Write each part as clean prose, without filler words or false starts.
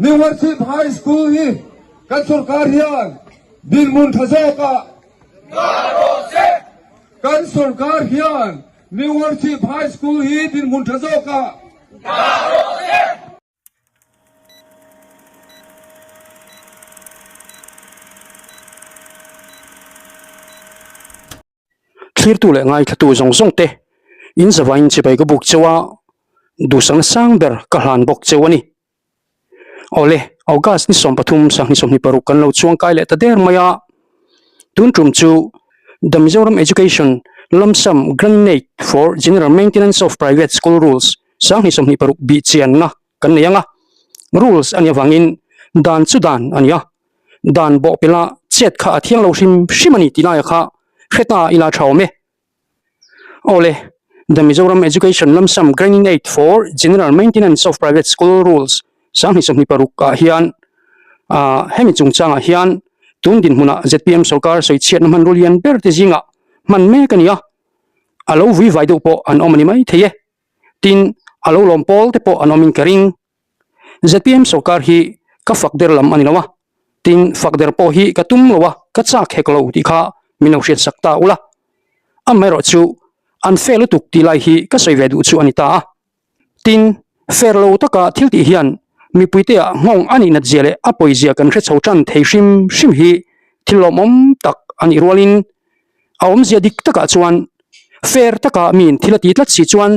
New Worship High School hi kan sorkar hian dinhmun tha zawkah dah rawh se. Kan sorkar hian New Worship High School hi dinhmun tha zawkah dah rawh se. Thlirtu leh ngaithlatu zawng zawng te in zavain chibai ka buk cheu a, duhsakna sang ber ka hlan bawk cheu a ni. Awle, August ni 13 sanghnih 26 kan lo chuang kai leh ta der mai a, tun tum chu The Mizoram Education Lump Sum Grant-in-Aid for General Maintenance of Private School Rules sanghnih 26 bih chianna kan nei ang a, rules a nih avangin dan chu dan a ni a, dan bawhpelh a chet kha a thiang lo hrim hrim a ni tih laia kha hre ta ila tha awm e. Awle, The Mizoram Education Lump Sum Grant-in-Aid for General Maintenance of Private School Rules sanghnih 26 ah hian ah hemi chungchangah hian tun dinhmunah zpm sorkar sawichhiatna hmanrua lian ber te zingah hman mek a ni a, a lo vui vai deuh pawh an awm a ni maithei e. Tin, a lo lawm pawl te pawh an awmin ka ring. Zpm sorkar hi ka fak der lam a ni lo a, tin fak der pawh hi ka tum lo a, ka chak hek lo tih kha min lo hriat sak ta ula. Amaherawh chu an fair lutuk tih lai hi ka sawi ve duh chu a ni ta a. Tin, fair lo taka thil tih hian mipuite ah nghawng a nih nat zia leh a pawi zia kan hre chho tan thei hrim hrim hi thil lawmawm tak a nih rualin a awmzia dik takah chuan fair taka miin thil a ti tlat si chuan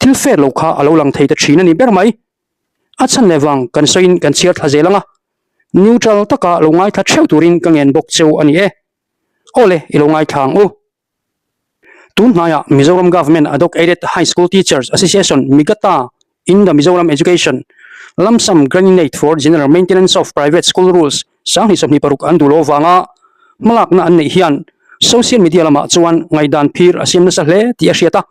thil fair lo kha a lo lang thei ta thin a ni ber mai. A chhan leh vang kan sawiin kan chhiar thla zel ang a, neutral taka lo ngaithla theuh turin ka ngen bawk cheu a ni e. Awle, i lo ngaithla ang u. Tun hnaiah Mizoram Government Ad-hoc Aided High School Teachers Association, MIGATA, in the Mizoram Education Lump Sum Grant-in-Aid for General Maintenance of Private School Rules 2026 an duh lo avanga hmalakna an neih hian social media lamah chuan ngaihdan phir a siam nasa hle tih a hriat a.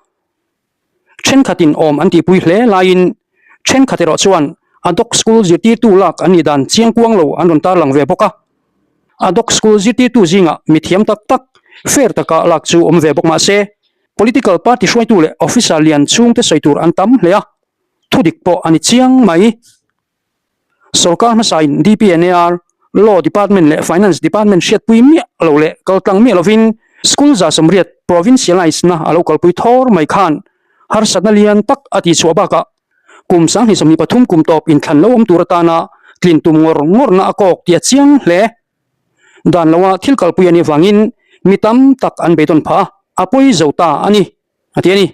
Thenkhatin awm an tihpui hle laiin thenkhat erawh chuan Ad-hoc School zirtirtu lak an nih dan chiangkuang lo an rawn tarlang ve bawk a. Ad-hoc School zirtirtu zingah mithiam tak tak fair taka lak chu awm ve bawk mah se Political party hruaitu leh officer lian chhungte sawi tur an tam hle a, thudik pawh a ni chiang mai. Sorkar hmasain DPNAR, Law Department leh Finance Department hriatpui miah lo leh kaltlang miah lovin school 180 provincialise na a lo kalpui thawr mai khan harsatna lian tak a tihchhuah bakah kum 2023 kum tawp inthlan lo awm tur atana tlin tum ngawr ngawrna a kawk tih a chiang hle. Dan loa thil kalpui a nih avangin mi tam tak an beidawn phah a, a pawi zo ta a ni, a ti a ni.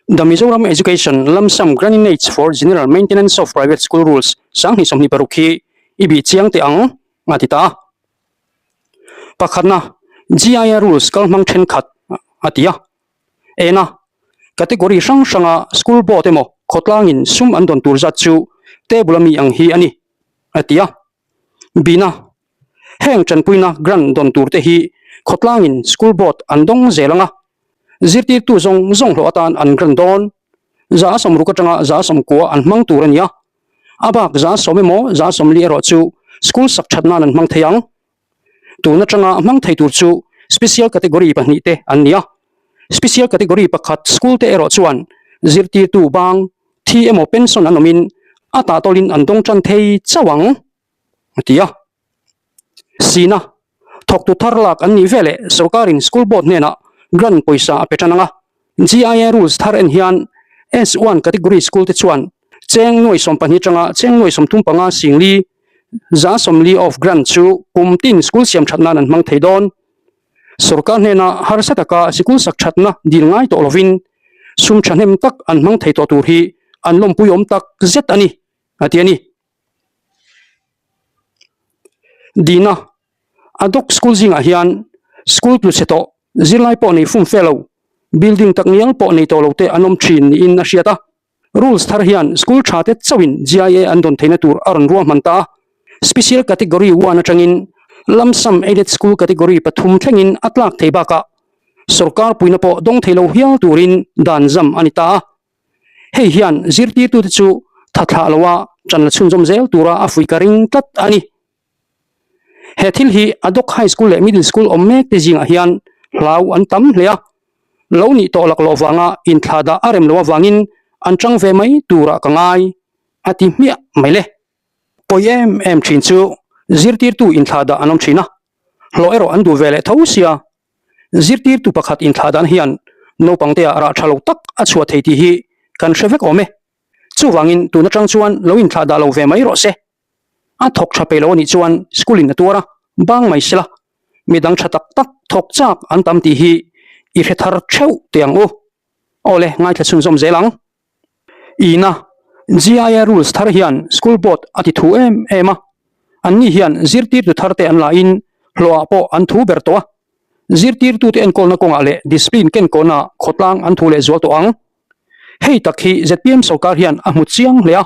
The Mizoram Education Lump Sum Grant-in-Aids for General Maintenance of Private School Rules 2026 hi i bih chiang teh ang, a ti ta a. Pakhatna, GIA Rules kalhmang thenkhat, a ti a. Ena, category hrang hranga school board emaw khawtlangin sum an dawn tur zat chu table a mi ang hi a ni, a ti a. Bina, Heng tanpuina grant dawn tur te hi khawtlangin school board an dawng zel ang a, zirtirtu zawng zawng hlawh atan an grant dawn. 60% atanga 90% an hmang tur a ni a, a bak 10% emaw 40 erawh chu school sak that nan an hmang thei ang. Tun atanga hmang thei tur chu special category pahnih te an ni a, special category pakhat school te erawh chuan zirtirtu bang thi emaw pension an awmin a tahtawlin an dawng tan thei chauh ang, a ti a. Sina, thawktu thar lak an nih veleh sorkarin school board hnenah grant pawisa a pe tan ang a. GIA rules thar en hian S1 category school te chuan cheng nuai 12 atanga cheng nuai 35 singli 40% of grant chu kum tin school siam that nan an hmang thei dawn. Sorkar hnena harsa taka sikul sak thatna dil ngai tawh lovin sum thahnem tak an hmang thei tawh tur hi an lawmpui awm tak zet a ni, a ti a ni. Dina, Ad-hoc school zingah hian school tlu chhe tawh zirlai pawh nei fum fe lo, building tak ngial pawh nei tawh lo te an awm thin niin a hriat a. Rules thar hian school tha te chauhin GIA an dawn theihna tur a rawn ruahman ta a. Special Category one atangin Lump Sum Aided School Category pathum thlengin a tlak thei bakah sorkar puina pawh dawng thei lo hial turin dan zam a ni ta a. Hei hian zirtirtute chu tha thlah loa ṭan la chhunzawm zel tura a fuih ka ring tlat a ni. He thil hi Ad-hoc High School leh Middle School awm mek te zingah hian hlau an tam hle a, lo nih tawh lak loh vanga inthla dah a rem loh avangin an ṭang ve mai turah ka ngai, a ti hmiah mai le. Pawi em em thin chu zirtirtu inthlahdah an awm thin a, hlawh erawh an duh ve leh tho sia. Zirtirtu pakhat inthlahdan hian naupangte ah rah tha lo tak a chhuah thei tih hi kan hre vek awm e. Chuvangin tun atang chuan lo inthlahdah lo ve mai rawh se. A thawk tha peih lo anih chuan school in a tuar a, bang mai sela. Midang tha tak tak thawk chak an tam tih hi i hre thar theuh teh ang u. Awle, ngaithla chhunzawm zel ang. Ina, GIA rules thar hian school board a ti thu em em a, anni hian zirtirtu thar te an la in hlawhah pawh an thu ber tawh a, zirtirtute enkawlna kawngah leh discipline kenkawhna khawtlang an thu leh zual tawh ang. Hei tak hi zpm sorkar hian a hmu chiang hle a,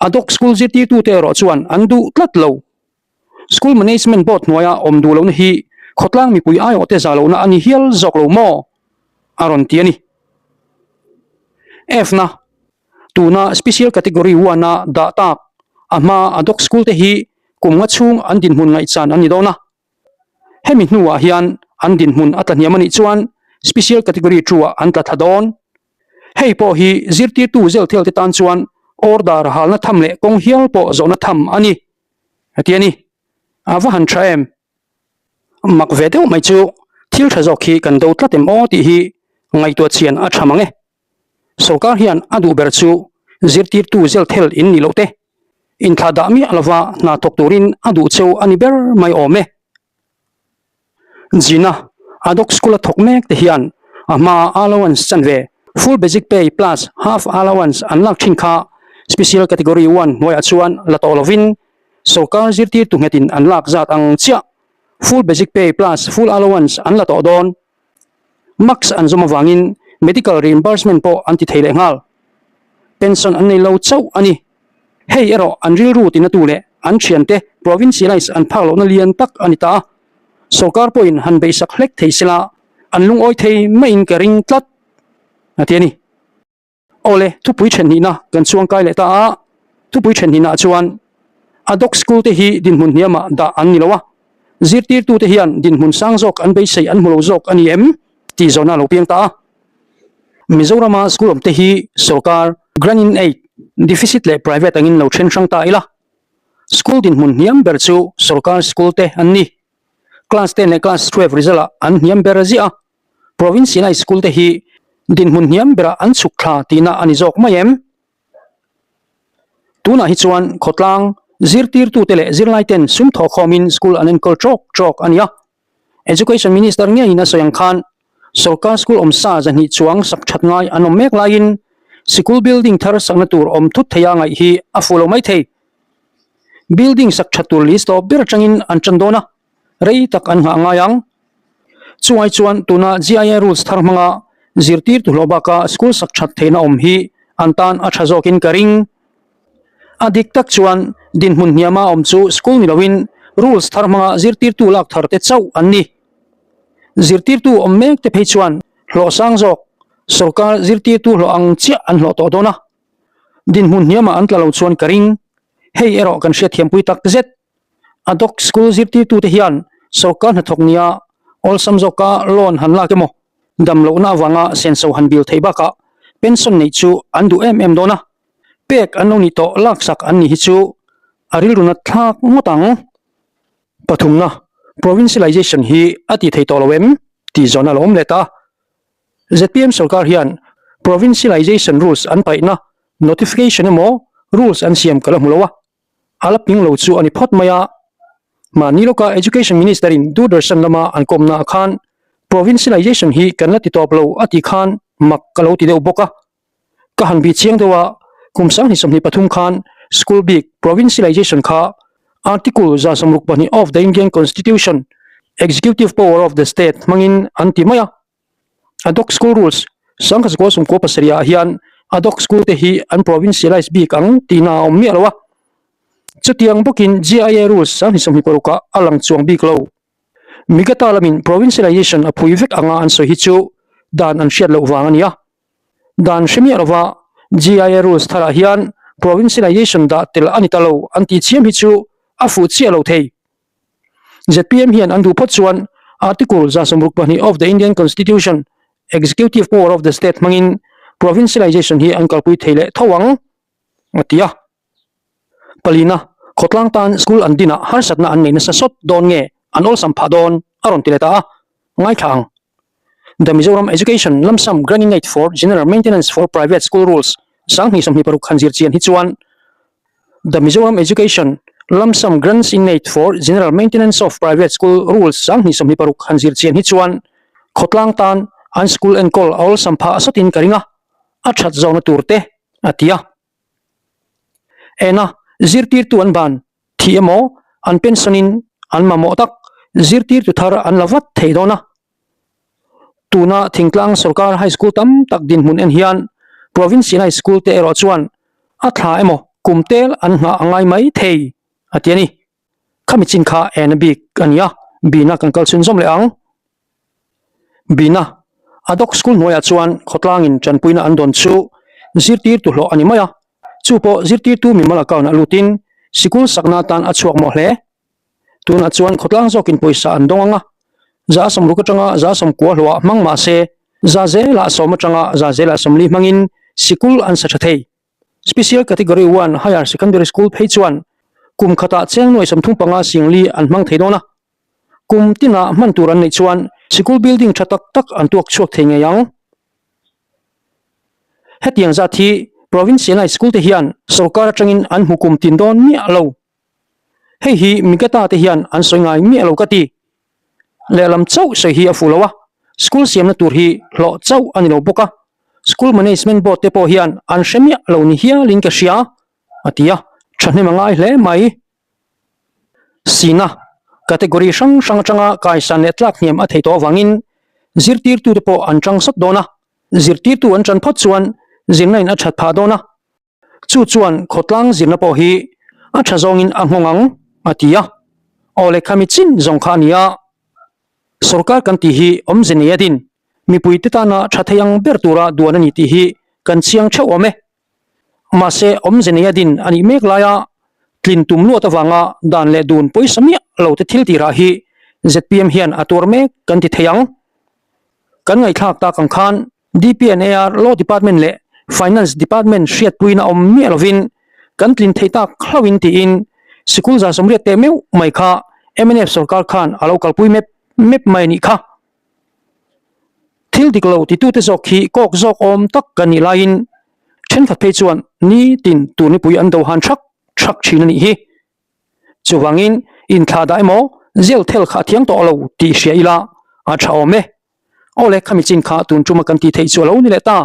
ad hoc school zirtirtute erawh chuan an duh tlat lo. School Management Board hnuaia awm duh lohna hi khawtlang mipui aiawhte zah lohna a ni hial zawk lo maw? a rawn ti a ni. F-na, Tuna Special Category One-a dah tak a hma ad hoc school te hi kum nga chhung an dinhmun ngaihchan an ni dawn a. Hemi hnuah hian an dinhmun a tla hniam a nih chuan Special Category Two-ah an tla thla dawn. Hei pawh hi zirtirtu zelthel te tan chuan order halna tham leh kawng hial pawh zawhna tham a ni. A ti a ni. A va han tha em? Mak ve deuh mai chu thil tha zawk hi kan do tlat em aw tih hi ngaihtuah chian a tha mang e. Sorkar hian a duh ber chu zirtirtu zelthel in nih loh te, inthlah dah miah lova hna thawk turin a duh cheu a ni ber mai awm e. Zina, Ad hoc school a thawk mek te hian a hmaa allowance chanve, full basic pay plus half allowance an lak thin kha special category one hnuaiah chuan la tawh lovin sorkar zirtirtu nghetin an lak zat ang chiah full basic pay plus full allowance an la tawh dawn. Max an zawm avangin medical reimbursement pawh an ti thei leh nghal. Pension an nei lo chauh a ni. Hei erawh an rilru tinatu leh an thiante provincialize an phak lohna lian tak a ni ta a. Sorkar pawhin han beihsak hlek thei sela an lungawi thei maiin ka ring tlat a ti a ni. Awle, thupui thenhnihna kan chuangkai leh ta a, thupui thenhnihnaah chuan ad hoc school te hi dinhmun hniamah dah an ni lo a, zirtirtute hian dinhmun sang zawk an beisei an hmu lo zawk a ni em tih zawhna a lo piang ta a. Mizorama school awmte hi sorkar grant in aid, deficit leh private angin lo then hrang ta ila. School dinhmun hniam ber chu sorkar school te an ni. Class ten leh class 12 result ah an hniam ber ziah a, provincialized school te hi dinhmun hniam berah an chhuk thla tihna a ni zawk mai em? Tunah hi chuan khawtlang zirtirtute leh zirlaiten sum thawhkhawmin school an enkawl trawk trawk a ni a. Education Minister ngeiin a sawi ang khan sorkar school awm sa zahnih chuang sak that ngai an awm mek laiin sikul building thar sakna tur awm thut theia ngaih hi a fuh lo mai thei. Building sak that tur list tawp ber atangin an tan dawn a, rei tak an nghah ngai ang. Chungai chuan tuna GIA rules thar hmanga zirtirtu hlawh baka school sak that theihna awm hi an tan a tha zawkin ka ring. A dik tak chuan dinhmun hniama awm chu school ni loin rules thar hmanga zirtirtu lak thar te chauh an ni. Zirtirtu awm mek te phei chuan hlawh sang zawk sorkar zirtirtu hlawh ang chiah an hlawh tawh dawn a, dinhmun hniamah an tla lo chuan ka ring. Hei erawh kan hriatthiampui tak zet. Ad hoc school zirtirtute hian sorkar hnathawk nia awlsam zawka loan han lak emaw, dam lohna avanga senso han bil theih bakah pension neih chu an duh em em dawn a, pek an lo nih tawh laksak an nih hi chu a rilru nat thlak ngawt ang. Pathumna, Provincialization hi a ti thei tawh lo em? tih zawhna a lo awm leh ta a. Zpm sorkar hian Provincialization rules an paihna notification emaw rules an siam ka la hmu lo a. A la ping lo chu a ni phawt mai a. Mahni lawka Education Minister in Doordarshan lama an kawmna ah khan Provincialization hi kan la ti tawp lo a tih khan mak ka lo ti deuh bawk a. Ka han bih chiang deuh a, kum 2023 khan School bik Provincialization kha Article 62 of the Indian Constitution, Executive Power of the State hmangin an ti mai a. Ad hoc School Rules, 1997 ah hian Ad hoc School te hi an provincialize bik ang tihna a awm miah lo a. Chutiang bawkin GIA Rules 2026 ah a lang chuang bik lo. Migata lamin provincialization a phui vek anga an sawi hi chu dan an hriat loh vang a ni a. Dan hre miah lova GIA Rules tharah hian provincialization dah tel a ni ta lo an tih chiam hi chu a fuh chiah lo thei. Zpm hian an duh phawt chuan Article 62 of the Indian Constitution, Executive Power of the State hmangin provincialization hi an kalpui thei leh tho ang, a ti a. Palina, Khawtlang tan school an dinah harsatna an nei nasa sawt dawn nge an awlsam phah dawn a rawn ti leh ta a, ngaithla ang. The Mizoram Education Lump Sum Grant-in-Aid for General Maintenance for Private School Rules 2026 han zir chian hi chuan The Mizoram Education Lump Sum Grants-in-Aid for General Maintenance of Private School Rules 2026 han zir chian hi chuan khawtlang tan an school enkawl a awlsam phah sawtin ka ring a, a that zawhna tur te a ti a. Ena zirtirtu an ban thih emaw an pension in an mamawh tak zirtirtu thar an la vat thei dawn a. Tuna thingtlang sorkar high school tam tak dinhmun en hian provincial high school te erawh chuan a thla emaw kum tel an nghah a ngai mai thei a ti a ni. Khami chin kha ena bik a ni a, bina kan kal chhunzawm leh ang. Bina, Adhoc School hnuaiah chuan khawtlangin tanpuina an dawn chu zirtirtu hlawh a ni mai a, chu pawh zirtirtu mimal account-ah lutin sikul sakna atan a chhuak mawh hle. Tunah chuan khawtlang zawkin pawisa an dawng ang a, za sawmruk atanga za sawmkua hlawhah hmang mah se, za zelah sawm atanga za zelah sawmli hmangin sikul an sa tha thei. Special Category One Higher Secondary School phei chuan kum khatah cheng nuai 35 singli an hmang thei dawn a. Kum tinah hman tur an neih chuan sikul building tha tak tak an tuak chhuak thei ngei ang. Hetiang zat hi Provincial High School te hian sorkar atangin an hmu kum tin dawn miah lo. Hei hi Migata te hian an sawi ngai miah lo ka ti. Lehlam chauh sawi hi a fuh lo a, school siamna tur hi hlawh chauh a ni lo bawk a, School Management Board te pawh hian an hre miah lo ni hialin ka hria, a ti a, thahnem a ngai hle mai. Sina, category hrang hrang atanga kaisan leh tlak hniam a thei tawh avangin zirtirtute pawh an chang sawt dawn a, zirtirtu an chan phawt chuan zirna in a that phah dawn a, chu chuan khawtlang zirna pawh hi a tha zawngin a nghawng ang, a ti a. Aw lehkha mi chin zawng kha a ni a, sorkar kan tih hi awmze nei a din, mipuite tana tha thei ang ber tura duan a ni tih hi kan chiang theuh awm e. Mahse, awmze neia din a nih mek laia tlin tum luat avanga dan leh dun pawisa miah lo te thil tirah hi zpm hian a tuar mek kan ti thei ang. Kan ngaihthlak tak ang khan DPNAR Law Department leh Finance Department hriatpuina awm miah lovin kan tlin thei tak hlauhin tiin sikul 180 teh meuh mai kha mnf sorkar khan a lo kalpui mep mep mai a nih kha. Thil dik lo titute zawk hi kawk zawk awm tak kan nih laiin thenkhat phei chuan nitin turnipui an do han thak thak thin a nih hi. Chuvangin inthlah dah emaw zel thel kha a thiang tawh lo tih hria ila a tha awm e. Aw le khami chin kha tun tuma kan tih theih chu a lo ni leh ta.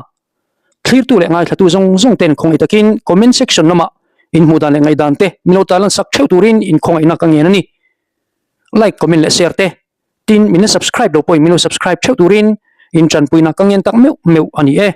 Thlirtu leh ngaithlatu zawng zawng ten khawngaih takin comment section lamah inhmuh dan leh ngaihdan te min lo tarlan sak theuh turin inkhawngaihna ka ngen a ni. Like, comment leh share te Tin, min la subscribe lo pawhin min lo subscribe theuh turin in tanpuina ka ngen tak meuh meuh a ni e.